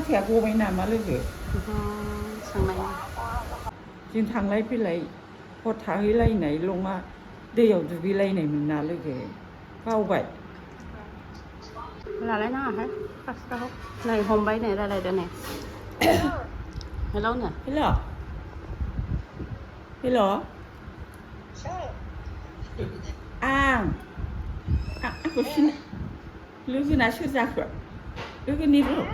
साथाया गबाय नामा लोगो सोंनाय जों थांलाय फैलाय हर थाहैलायनाय लङा दैयाव दुगैलायनायमोन ना लोगो बावबाय लालायनाङाहाय फार्स्टआव नै हमबाय नै रायलायदो नै हेलौ नो हेल' हेल' आंखौ सिनाय लोगोना सोर जाखो लोगोनि र'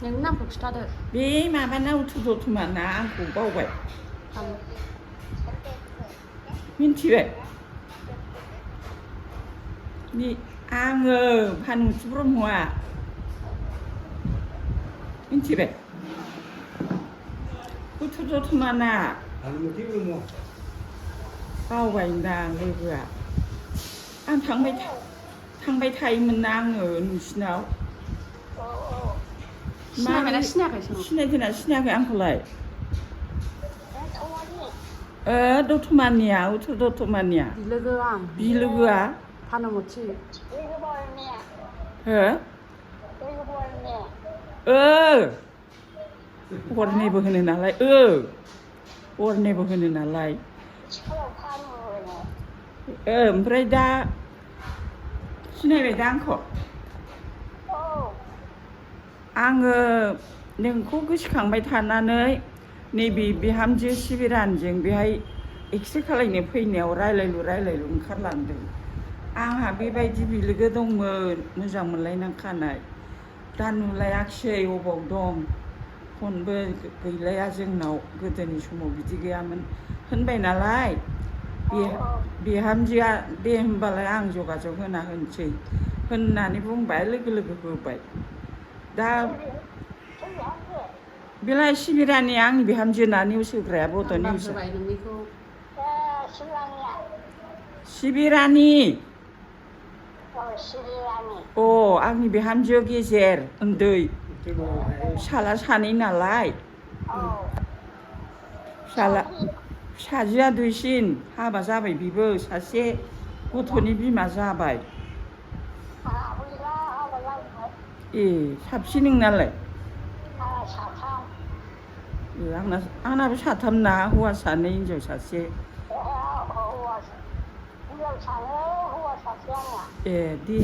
नोंनि नामखौ खिथादो बे माबाना उथुदथमा ना आंखौ बावबाय मिन्थिबाय आङो भानुमथि ब्रह्मआ मिन्थिबाय उथुदथमा ना भानुमथि ब्रह्म बावबायदां लोगोआ आं थांबाय थायोमोन ना आङो नोंसिनाव सिनायबायना सिनायाखै सिनायदोंना सिनायाखै आंखौलाय दतमानिया उत्तर दतमानिया बिलोगोआ भानुमथि हो हरनैबो होनो नालाय हरनैबो होनो नालाय ओमफ्राय दा सिनायबाय दा आंखौ आङो नोंखौ गोसोखांबाय थानानै नैबे बिहामजो सिबिरानजों बेहाय एक्सरे खालायनो फैनायाव रायलायलु ओंखारलांदों आंहा बेबायदि बिलोगो दंमोन मोजां मोनलायनांखानाय दा नुलायाखिसै अबाव दं फनबो गैलाया जोंनाव गोदोनि समाव बिदि गैयामोन होनबाय नालाय बिहामजोआ दे होमबालाय आं जगाजग होना होनोसै होननानै बुंबाय लोगो होबाय दा बेलाय सिबिरानि आंनि बिहामजोना निउस होग्राया बड' निउस सिबिरानि आंनि बिहामजो गेजेर उन्दै फिसाला सानै नालाय फिसाजोआ दुइसिन हाबा जाबाय बिबो सासे गथ'नि बिमा जाबाय साबसे नोंनालाय आंनाबो साथाम ना हौवा सानै हिनजाव सासे दे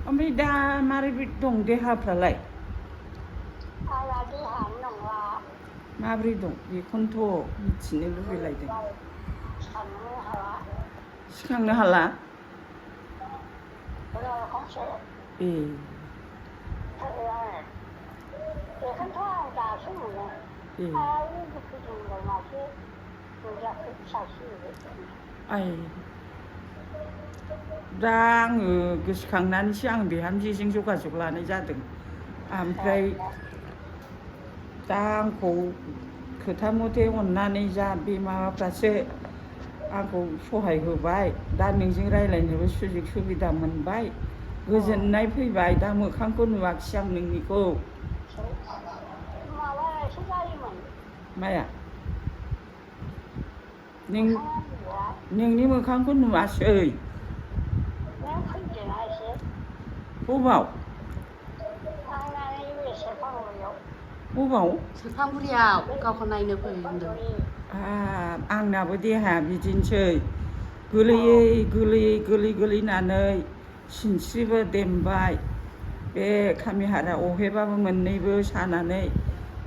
ओमफ्राय दा मारै दं देहाफ्रालाय माब्रै दं बेखौनोथ' मिथिनो लुबैलायदों सिखांनो हाला दा आङो गोसोखांनानैसो आं बिहामजोजों जगाजग लानाय जादों ओमफ्राय दा आंखौ खोथा मथे अननानै जा बे माबाफ्रासो आंखौ सहाय होबाय दा नोंजों रायज्लायनोबो सुजुग सुबिदा मोनबाय गोजोननाय फैबाय दा मोखांखौ नुवाखिसै आं नोंनिखौ माया नोंनि मोखांखौ नुवासै बबाव सेरफांगुरियाव गावखौ नायनो फैदों आंनाबो देहाया बिदिनोसै गोलैनानै सिनस्रिबो देमबाय बे खामिहारा अहेबाबो मोननैबो सानानै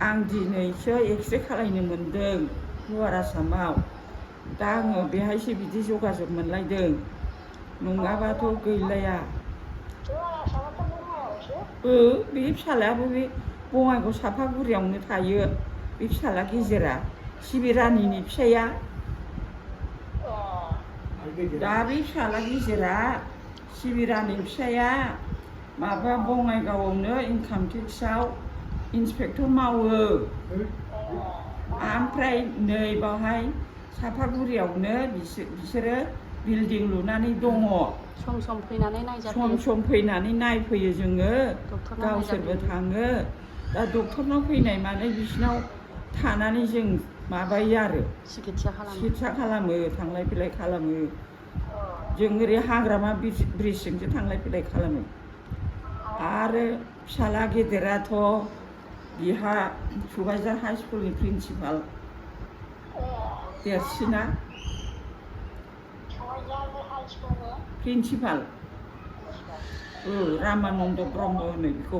आं दिनैसो एक्सरे खालायनो मोनदों लवार आसामाव दा आङो बेहायसो बिदि जगाजग मोनलायदों नङाबाथ' गैलाया बे फिसालायाबो बे बङाइगाव सापागुरियावनो थायो बे फिसाला गेजेरा सिबिरानिनि फिसाया दा बे फिसाला गेजेरा सिबिरानि फिसाया माबा बङाइगावआवनो इनकाम टेक्सआव इन्सपेक्टर मावो ओमफ्राय नै बावहाय सापागुरियावनो बिसोरो बिल्डिं लुनानै दङ सम सम फैनानै नायफैयो जोङो गावसोरबो थाङो दा डक्टरनाव फैनाय माने बिसिनाव थानानै जों माबायो आरो सिकित्सा खालामो सिकित्सा खालामो थांलाय फैलाय खालामो जों ओरै हाग्रामा ब्रिजजोंसो थांलाय फैलाय खालामो आरो फिसाला गेदेराथ' बिहा सुबाइजार हाइ स्कुलनि प्रिन्सिपाल देरसिना प्रिन्सिपाल रामानन्द ब्रह्म होनो बेखौ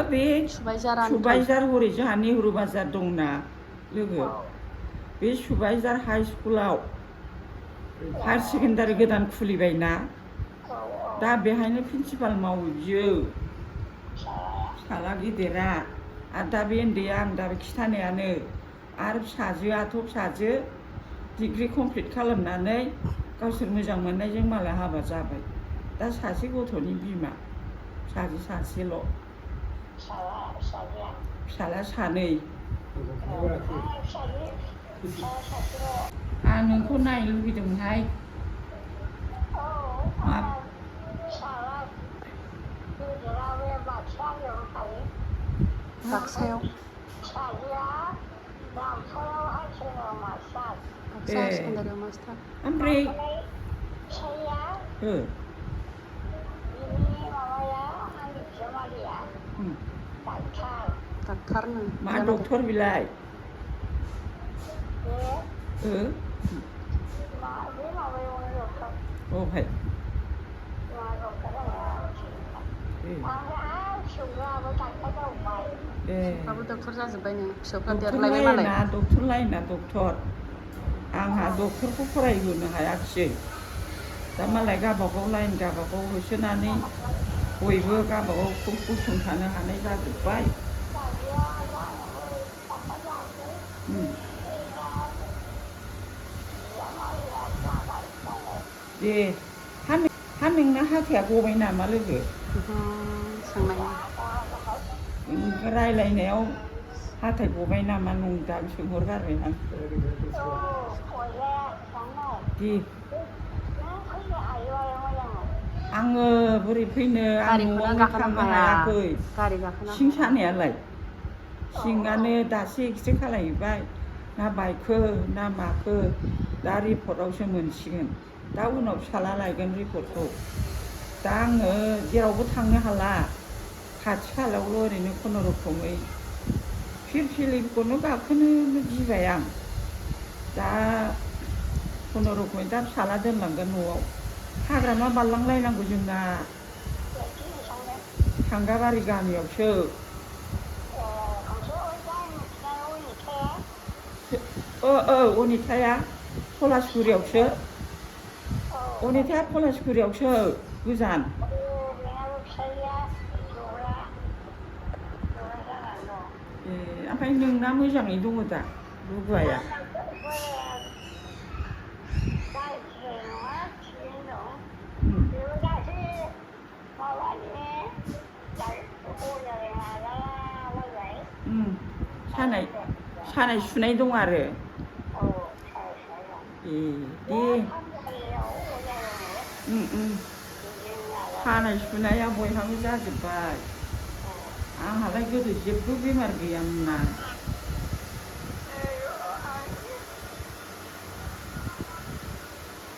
बे सुबाइजार हरै जोंहा नेहरू बाजार दंना लोगो बे सुबाइजार हाइ स्कुलाव हायार सेकेन्डारि गोदान खुलिबायना दा बेहायनो प्रिन्सिपाल मावो बियो फिसाला गिदिरा आरो दा बे उन्दैया आं दा खिथानायानो आरो फिसाजो डिग्रि कमप्लिट खालामनानै गावसोर मोजां मोननायजों मालाय हाबा जाबाय दा सासे गथ'नि बिमा फिसाजो सासेल' फिसाला सानै आं नोंखौ नायनो लुबैदोंमोनहाय बाक्सायाव सेकेन्डारियाव मास्टार ओमफ्राय डाक्टारनो मा डक्टर बिलाय भाई फिसाफ्राबो डक्टर जाजोब्बायनो फिसाफ्रा देरलायबाय मालाय डक्टर लाइना डक्टर आंहा डक्टरखौ फरायहोनो हायाखिसै दा मालाय गावबागाव लाइन गावबागाव होसोनानै बयबो गावबागाव गसंथानो हानाय जाजोब्बाय दे हा नोंना हाथाया गबाय नामा लोगो रायलायनायाव हाथाय गबाय नामा नंदां सोंहरगारबाय आं दे आङो बोरै फैनो आं न'आवनो थांनो हायाखै सिं सानायालाय सिङानो दासो एक्सरे खालामहैबाय ना बायखो ना माखो दा रिपर्टआवसो मोनसिगोन दा उनाव फिसाला लायगोन रिपर्टखौ दा आङो जेरावबो थांनो हाला खाथि खालायावल' ओरैनो खुनुरुखुमै फिरफिलिखौनो गाखोनो गिबाय आं दा खुनुरुखुमै दा फिसाला दोनलांगोन न'आव हाग्रामा बारलांलायनांगौ जोंना थांगाबारि गामियावसो अनिताया पलासगुरियावसो गोजान ओमफ्राय नोंना मोजाङै दङ दा रुगाया सानाय सुनाय दं आरो दे सानाय सुनाया बयहाबो जाजोब्बाय आंहालाय गोदो जेबो बेमार गैयामोन ना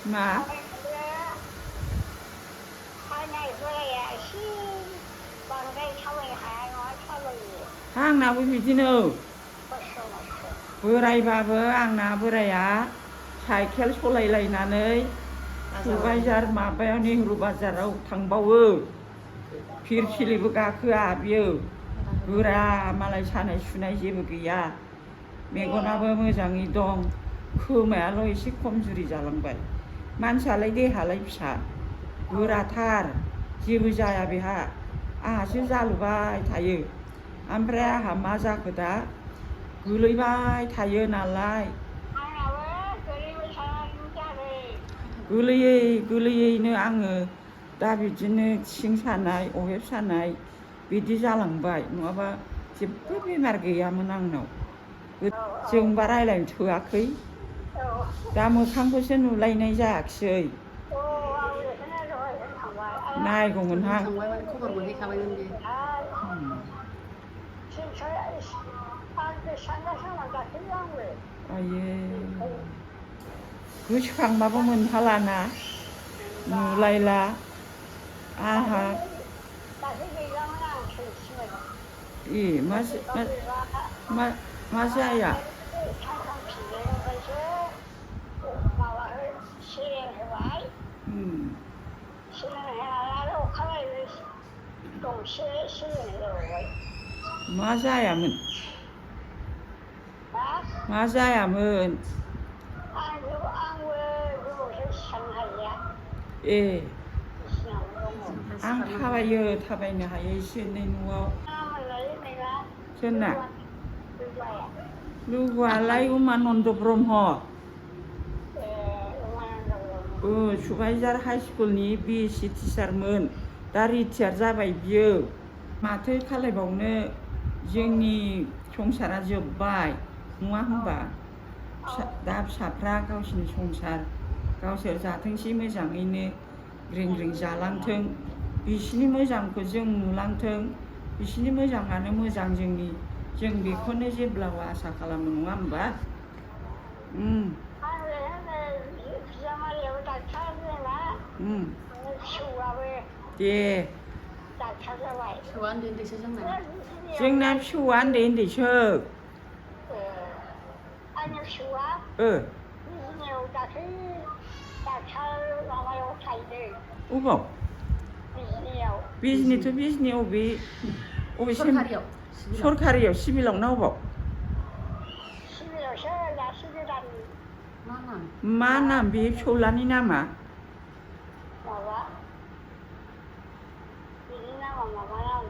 मा आंनाबो बिदिनो बोरायबाबो आंना बोराया साइकेल सलायलायनानै सुबाइजार माबायाव नेहरू बाजाराव थांबावो फिरफिलिबो गाखोआ बियो गोरा मालाय सानाय सुनाय जेबो गैया मेगनाबो मोजाङै दं खोमायाल' एसे खमजुरि जालांबाय मानसियालाय देहालाय फिसा गोराथार जेबो जाया बेहा आंहासो जालुबाय थायो ओमफ्राय आंहा मा जाखो दा गोलैबाय थायो नालाय गोलैयैनो आङो दा बिदिनो सिं सानाय अहेब सानाय बिदि जालांबाय नङाबा जेबो बेमार गैयामोन आंनाव जोंबा रायज्लायनो थोआखै दा मोखांखौसो नुलायनाय जायाखिसै 나이공은 정말 커버 못 해가면 돼. 아예 그 시간 마보면 할라나 누라이라 아하 이 마사야 마사야면 마사야면 예 안 타봐요 타봐이네 하여 시내 누워 전나 누가 라이오만 온도 브롬호 수바이जार 하이스쿨니 बि सि टिचारमोन दा रिटायार जाबाय बियो माथो खालायबावनो जोंनि संसारा जोब्बाय नङा होनबा दा फिसाफ्रा गावसिनि संसार गावसोर जाथोंसै मोजाङैनो ग्रिं ग्रिं जालांथों बिसिनि मोजांखौ जों नुलांथों बिसिनि मोजाङानो मोजां जों बेखौनो जेब्लाबो आसा खालामो नङा होनबा दे फिसौआ उन्दै उन्दैसो जोंना फिसौआ उन्दै उन्दैसो आंनि फिसौआ बिजनियाव दाख्लै डाक्टार माबायाव थाहैदों अबाव बिजनियाव बिजनिथ' बिजनि अबे सरकारियाव सरकारियाव सिभिलाव ना अबाव सिभिलावसो दासो गोदान मा नाम बे फिसौलानि नामा माबा बिनि नामा माबा नाम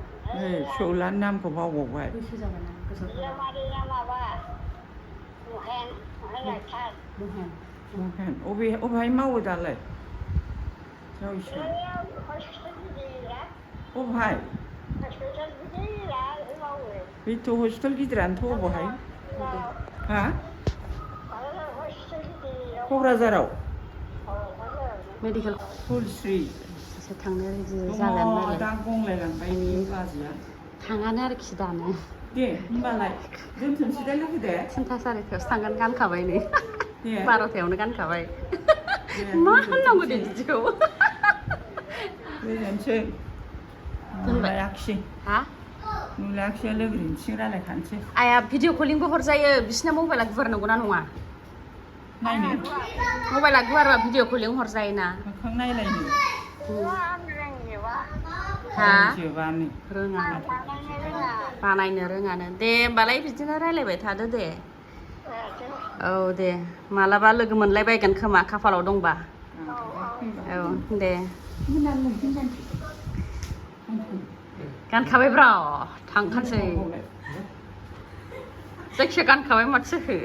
फिसौलानि नामखौ बावबावबाय बैसो जाबायना गोसोआव बिजामादैना माबा महेन डाक्टार मोहेन अबेहाय मावो दालाय जावैसो हस्पिटाल गिदिरा अबेहाय हस्पिटाल गिदिरा मावो बेथ' हस्पिटाल गिदिरानोथ' अबेहाय हा हस्पिटाल गिदिराव क'क्राझाराव मेडिकेल फुलस्रि एसे थांनो रेडि दङ जागोन दा गंलायलांबाय बे बाजैया थाङानो आरोखि दानो दे होमबालाय दोनथ'नोसै दे लोगो दे 3था 4थायावसो थांगोन गानखाबाय नै दे 12थायावनो गानखाबाय मा होननांगौ दे बिदिखौ गोजोनसै नुलायाखिसै हा नुलायाखिसै लोगो दिन्थिं रायलायखानोसै आया भिडिअ कलिंबो हरजायो बिसिना मबाइला गुवार नंगौना नङा नायनो मबाइला गुवारबा भिडिअ कलिं हरजायोना मोखां नायलायनो हा जोबानो रोङा बानायनो रोङानो दे होमबालाय बिदिनो रायलायबाय थादो दे औ दे मालाबा लोगो मोनलायबायगोन खोमा खाफालाव दंबा औ दे गानखाबाय ब्रा थांखानोसै जायखिया गानखाबाय माथो जाखो